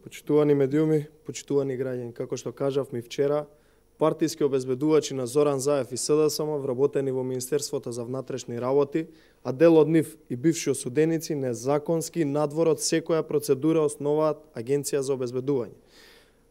Почитувани медиуми, почитувани граѓани, како што кажавме вчера, партиски обезбедувачи на Зоран Заев и СДСМ вработени во Министерството за внатрешни работи, а дел од нив и бивши осуденици незаконски надвор од секоја процедура основаат Агенција за обезбедување.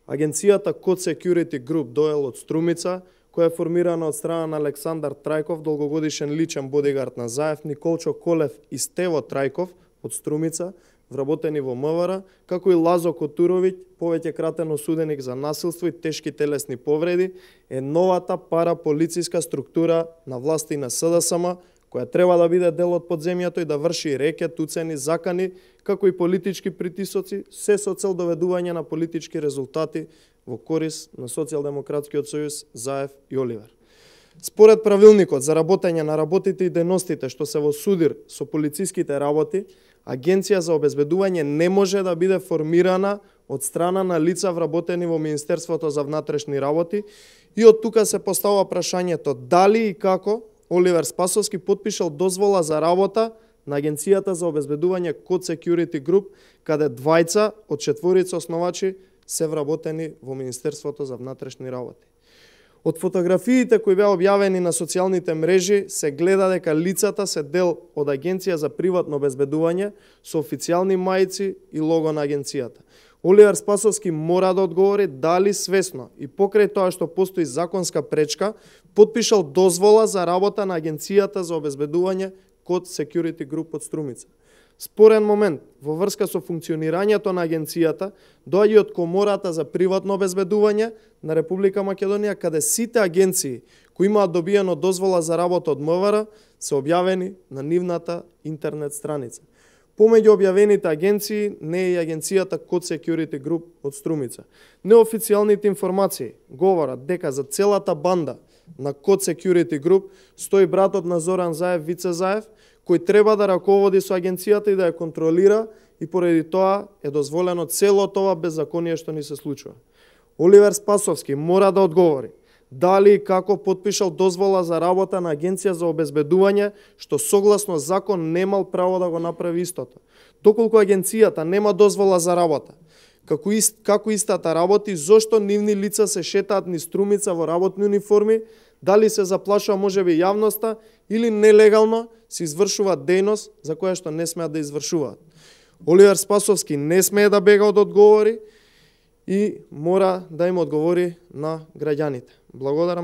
Агенцијата Code Security Group доел од Струмица, која е формирана од страна на Александар Трајков, долгогодишен личен бодигард на Заев, Николчо Колев и Стево Трајков од Струмица, вработени во МВР, како и Лазо Котуровиќ, повеќе кратен осуденик за насилство и тешки телесни повреди, е новата параполициска структура на власти на СДСМ, која треба да биде дел од подземјето и да врши рекет, уцени, закани, како и политички притисоци, се со цел доведување на политички резултати во корис на Социјалдемократскиот сојуз, Заев и Оливер. Според правилникот за работење на работите и деностите што се во судир со полициските работи, Агенција за обезбедување не може да биде формирана од страна на лица вработени во Министерството за внатрешни работи и од тука се поставува прашањето дали и како Оливер Спасовски потпишал дозвола за работа на Агенцијата за обезбедување Code Security Group, каде двајца од четворица основачи се вработени во Министерството за внатрешни работи. Од фотографиите кои беа објавени на социјалните мрежи се гледа дека лицата се дел од Агенција за приватно обезбедување со официјални мајци и лого на агенцијата. Оливер Спасовски мора да одговори дали свесно и покрај тоа што постои законска пречка потпишал дозвола за работа на Агенцијата за обезбедување Code Security Group од Струмица. Спорен момент во врска со функционирањето на агенцијата доаѓа од Комората за приватно обезбедување на Република Македонија, каде сите агенции кои имаат добиено дозвола за работа од МВР се објавени на нивната интернет страница. Помеѓу објавените агенции не е и агенцијата Code Security Group од Струмица. Неофицијалните информации говорат дека за целата банда на Code Security Group стои братот на Зоран Заев, Вице Заев, кој треба да раководи со агенцијата и да ја контролира и поради тоа е дозволено целото ова беззаконие што ни се случува. Оливер Спасовски мора да одговори дали и како потпишал дозвола за работа на Агенција за обезбедување што согласно закон немал право да го направи истото. Доколку агенцијата нема дозвола за работа, како истата работи, зошто нивни лица се шетаат низ Струмица во работни униформи, дали се заплашува можеби јавноста или нелегално се извршува дејност за која што не смеат да извршуваат. Оливер Спасовски не смее да бега од одговори и мора да им одговори на граѓаните. Благодарам.